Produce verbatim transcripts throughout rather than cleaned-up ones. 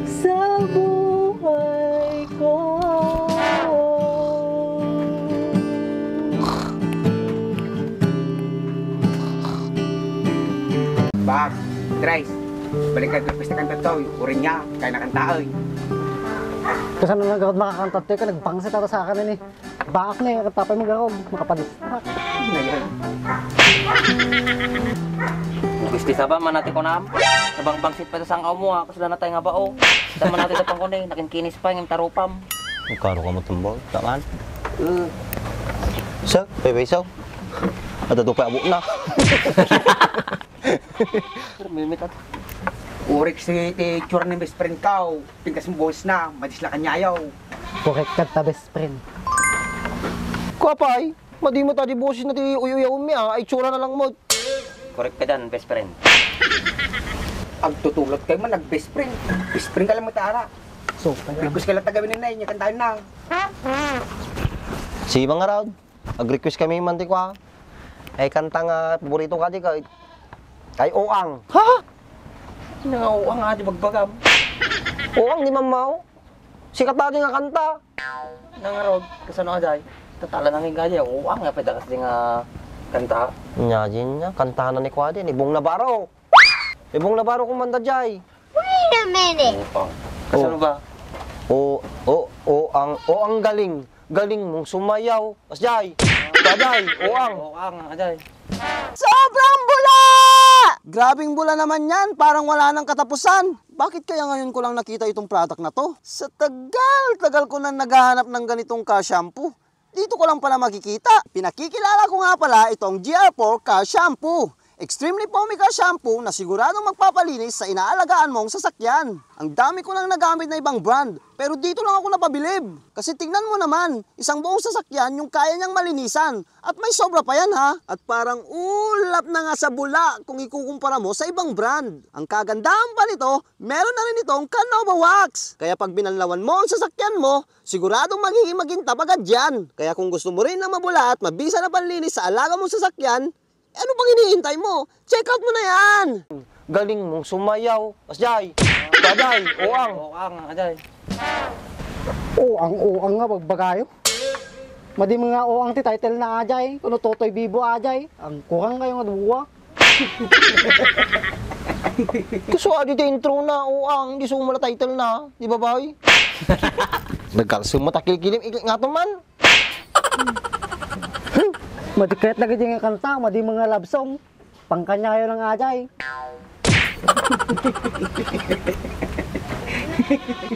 Sa buhay ko. Bak, Tres, balik ka, gusto kanta to, uring niya, kaya nakantaay. Kasano nga gawad makakanta to, ka nagbangsit ata sa akin, eh. Baak na, eh, katapay magarog, makapadis. Ngayon. Gusti saba, manati ko nam. Nabangbangsit pa sa sang mo, ah, kasla natay nga bao. Sa manati da pang kuno, eh, nakinkinis pa, yung tarupam. Karo ka mo tambol, taman? Eh. Sir, pepeso. Ada to pa abo na. Pero mimit at. Urik si ti itsura ni best friend ko. Pingkas mo boses na, madis la kanyayaw. Korek ka ta, best friend. Kapay, madi mo ta di boses na ti uy-uyaw mi, ah. Ay, itsura na lang mo. Korek ka dyan, best friend. Agtutulot kayo man, nag-best friend. Best friend ka lang mo, Tara. So, request ka lang tagawin na, inya kantahan na. Si Mang Arad, ag-request kami man ti kwa. Ay, kanta nga paborito ka di ka. Ay, Oang. Ha? Ano nga Oang nga di bagbagam? Oang di mamaw. Sikat na di nga kanta. Nangarod, kasano ajay? Tatala nang igadi, Oang nga pedakas di nga kanta. Nya, din nya, kantahan na ni kwa di, ni Bong Navarro. Ni Bong Navarro kumanda jay. Wait a minute. Oang. Kasano ba? O, o, o, ang, o, ang galing. Galing mong sumayaw. Asjay. Asjay. Oang. Oang, ajay. Sobrang bula! Grabing bula naman yan. Parang wala nang katapusan. Bakit kaya ngayon ko lang nakita itong product na to? Sa tagal-tagal ko na naghahanap ng ganitong ka-shampoo. Dito ko lang pala makikita. Pinakikilala ko nga pala itong G R four Ka Shampoo. Extremely foamy ka shampoo na siguradong magpapalinis sa inaalagaan mong sasakyan. Ang dami ko nang nagamit na ibang brand, pero dito lang ako napabilib. Kasi tingnan mo naman, isang buong sasakyan yung kaya niyang malinisan. At may sobra pa yan ha. At parang ulap na nga sa bula kung ikukumpara mo sa ibang brand. Ang kagandahan pa nito, meron na rin itong Canova Wax. Kaya pag binanlawan mo ang sasakyan mo, siguradong magiging magintab agad yan. Kaya kung gusto mo rin ng mabula at mabisa na panlinis sa alaga mong sasakyan, eh, ano pang hinihintay mo? Check out mo na yan! Galing mong sumayaw. Asjay! Ajay! Oang! Oang, ajay. Oang, oang nga, bagbagayo. Madi mga oang ti title na ajay. Kuno Totoy Bibo ajay. Ang kurang kayo nga duwa. Kaso adi ti intro na, oang. Di sumala title na. Di ba, bay? Nagkalsum mo takilkilim. Ikli nga to man. Madi kayat lagi di nga kanta, madi mga love song. Pangkanyayo lang ajay.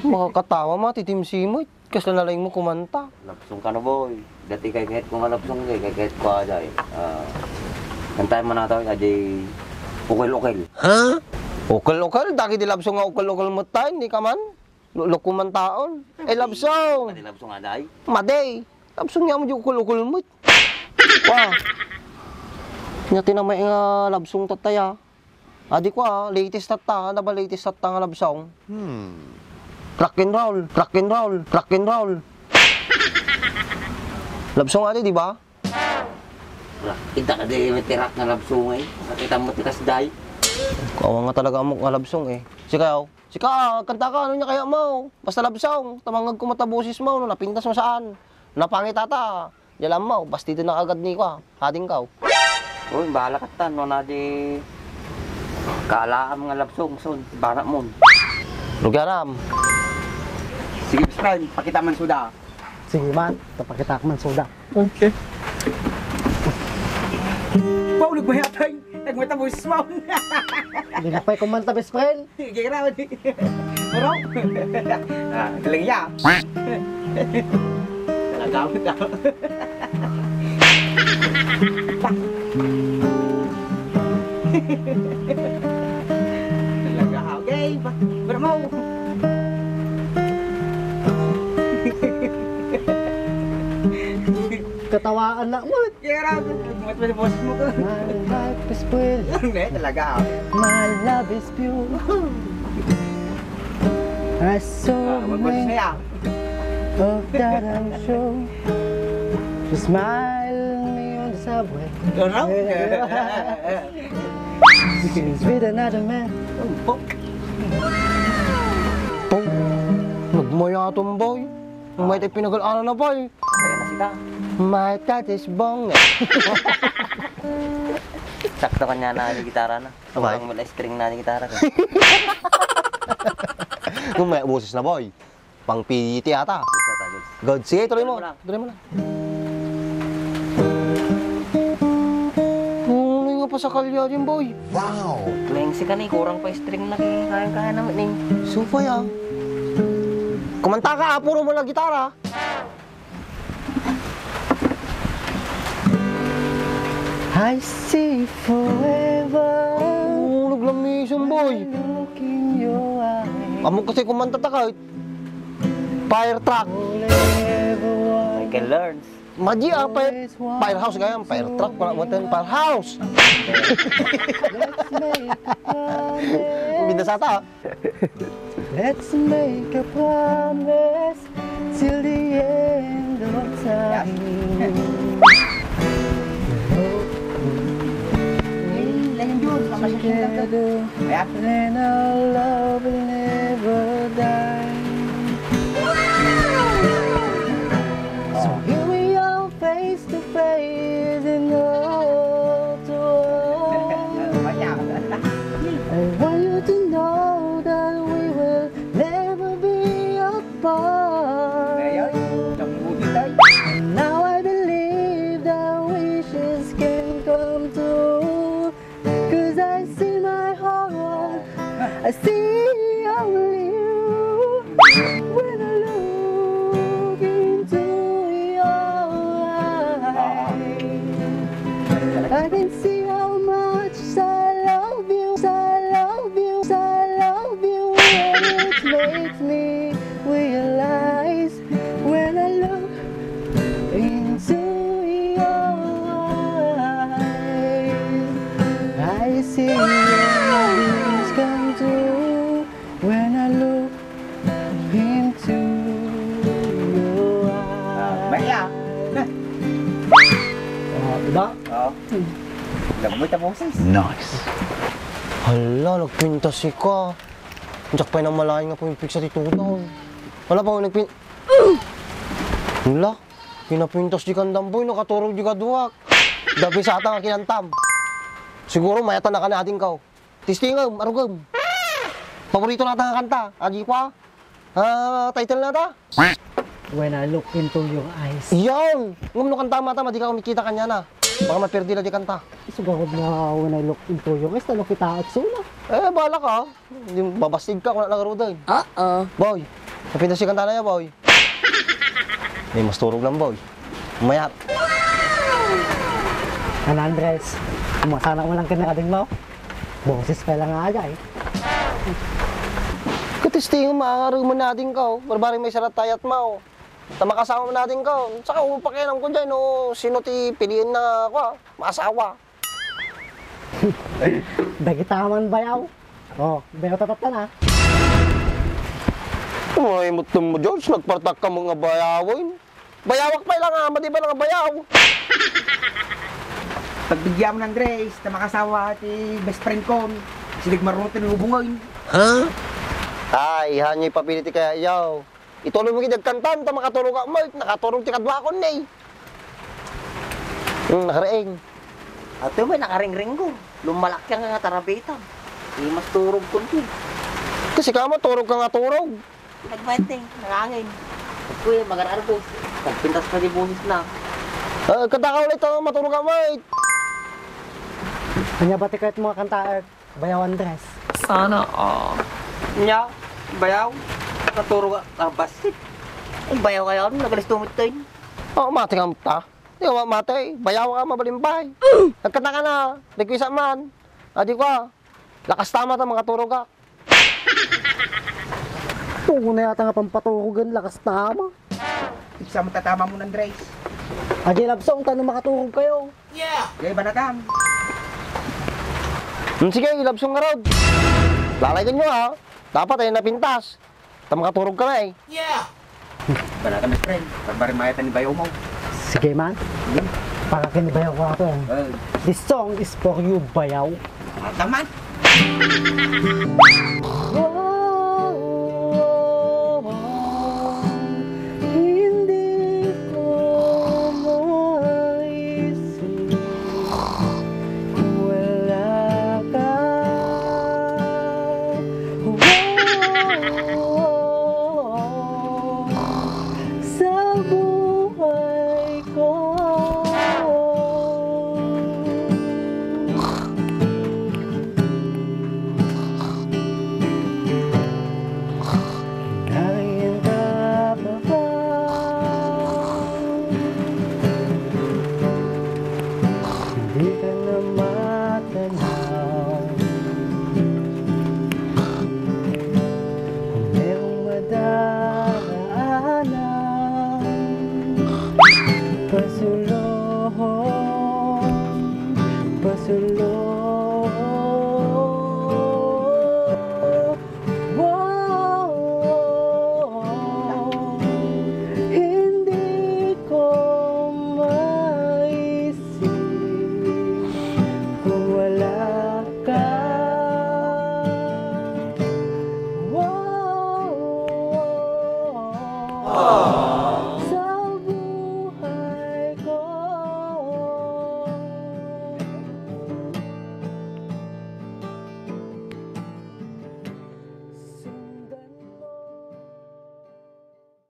Makakatawa, matitimsimot. Kasla na laeng mo kumanta. Love song ka na, boy. Dati kay kahit ko nga love song, kay, kay kahit ko ajay. Ah, kantahan man nato, ajay, Ukil-ukil. Ha? Ukil-ukil? Dagiti love song nga ukil-ukil met tayo, ni ka man? Lu-, lukuman taon. Eh, love song. Madi love song, aday? Madi. Love song niya mo di ukul-ukul mo. Wa. Nya tinamay nga love song tattaya. Adi ko, ah, latest tatta. Ano ba latest tatta nga love song? Hmm. Rock and roll, rock and roll, rock and roll. Love song adi, di ba? Wala. Kita ka di may tirak nga love song, eh. Nakita mo tikas, day. Awa nga talaga amok nga love song, eh. Sika, oh. Sika, kanta ka, ano niya kaya mo? Basta love song, tamangag ko mata boses mo, no, napintas mo saan? Napangit ata. Yalam mo, basta dito na agad ni ko, ah. Hading ka, oh. Uy, bahala ka tan, no, na di kaalaam nga love song, son, bana mo. Lugaram. Sige, best friend, pakita man suda. Sige man, tapakita ko man suda. Okay. Paulog mo yata yung nagmata boses mo. Hindi na pa'y kumanta, best friend. Sige, raw. Oro. Ah, galing niya. Talaga mo daw. Talaga, okay. Ba-, bravo. Katawaan na mo. Kaya raw, mat-, mat-, boses mo ko. My life is full. Hindi, talaga, ah. My love is pure. I saw Ah, magboses na yan. Of that I'm sure. She smiled me on the subway. Ikaw raw? With another man. Pong. Nagmayatom, boy. May tayo pinag-alala na, boy. Kaya na sika. My dad is bong. Sakto kanya na ni gitara na. Abay. Kulang mo na string na ni gitara ko. Kung may boses na, boy. Pang P E T ata. Good, sige, tuloy mo. Tuloy mo lang. Tuloy mo lang. Ano nga pasakalya din, boy? Wow! Klengsi ka ni, kurang pa string na, eh. Kaya-kaya naman, eh. Supay, ah. Kumanta ka, ah. Puro mo lang gitara. I see forever. Oh, naglamison, boy. Look in your eyes. Amo kasi kumanta ta kahit Fire truck. Michael Learns. Madi, ah, fire, firehouse gayam, fire truck, wala mo tayo, firehouse. Let's make a promise. Binasa ta, ah. Let's make a promise till the end of time. Hey, lain yun. Together. Ayan. And our love will never die. So here we are face to face in the old world. I want you to know that we will never be apart. And now I believe that wishes can come true. 'Cause I see my heart, I see only you. When I look into your eyes, I can see how much I love you, I love you, I love you. And it makes me realize when I look into your eyes, I see your dreams come true when I look into your eyes. Ah, Maria. Oh, diba? Oh. Lamoy ta boses. Nice. Hala, nagpintas ka. Diak pay namalayan nga pumipigsa ti tuta. Wala pa ako nagpin-, Hala, pinapintas di kandam, boy, nakaturog di kaduak. Dabi sa ata nga kinantam. Siguro mayatan na ka na ading kaw. Testingem, arugem. Paborito na ata nga kanta. Adi kwa. Ah, title na ta? When I look into your eyes. Yan! Ngem no kanta mata, madi ka kumikita kanya na. Baka maperdi la di kanta. Isu garud nga when I look into your eyes, tano kita aksuna. Eh, bala ka. Di mabastig ka, kuna lang rudan. Oo. Boy, napintas di kanta na ya, boy. Di mas turog lang, boy. Mayat. Ana, Andres, umasana mo lang kinakading mo. Boses pa lang aga eh. Katistingan, maangarem man nadin ka, oh. Barbari may sarat tayat mo, oh. Ta makasama man nadin ka, oh. Saka, oh, pakialam ko dyan, oh, sino ti piliin na, kwa, maasawa. Dagita man bayaw. Oh, bayaw tatattan, ah. Ay, mutum mo, George, nagpartak ka mga bayawan. Bayawak pay lang, ah, madi pay lang bayaw. Pagbigyan mo, Andres, ta makasawa ti best friend ko. Silig marunong tinubungan. Ha? Ay, ihanyo ipapili ti kaya iyaw. Ituloy mo gid agkantan, ta makaturog ak met, nakaturog ti kaduakon, ne. Hmm, nakareeng. Ato may nakaringring ko. Lumalakyan nga tarabita. Di mas turog ko, ne. Kasi ka mo, turog ka nga turog. Nagmating, nangangin. Kuya, magarargo. Nagpintas pa di boses na. Ah, kada ka ulit, ah, maturog ka, mate. Anya ba ti kayat mo nga kanta, eh, Bayaw Andres? Sana all. Nya, bayaw, naturo ka, ah, bassit. Ay, bayaw kayo, ano, nagalis tumit tayo. Oh, mati ka ta. Di ka mati, bayaw ka, mabalimbay. Nagkanta ka na, request man. Adi ko, ah. Lakas tama ta, mga turog, ah. Oo na yata nga pampaturogan, lakas tama. Iksa mo tatama mo, Andres. Adi love song, tano makaturog kayo. Yeah! Gay banatam. Hmm, sige, love song nga rod. Lalay kanyo, ha? Dapat ay napintas. Ta makaturog ka na, eh. Yeah! Banatam, friend. Pagbari mayatan ni bayaw mo. Sige, man. Hmm? Para kini bayaw ko ako, eh. Eh. This song is for you, bayaw. Taman.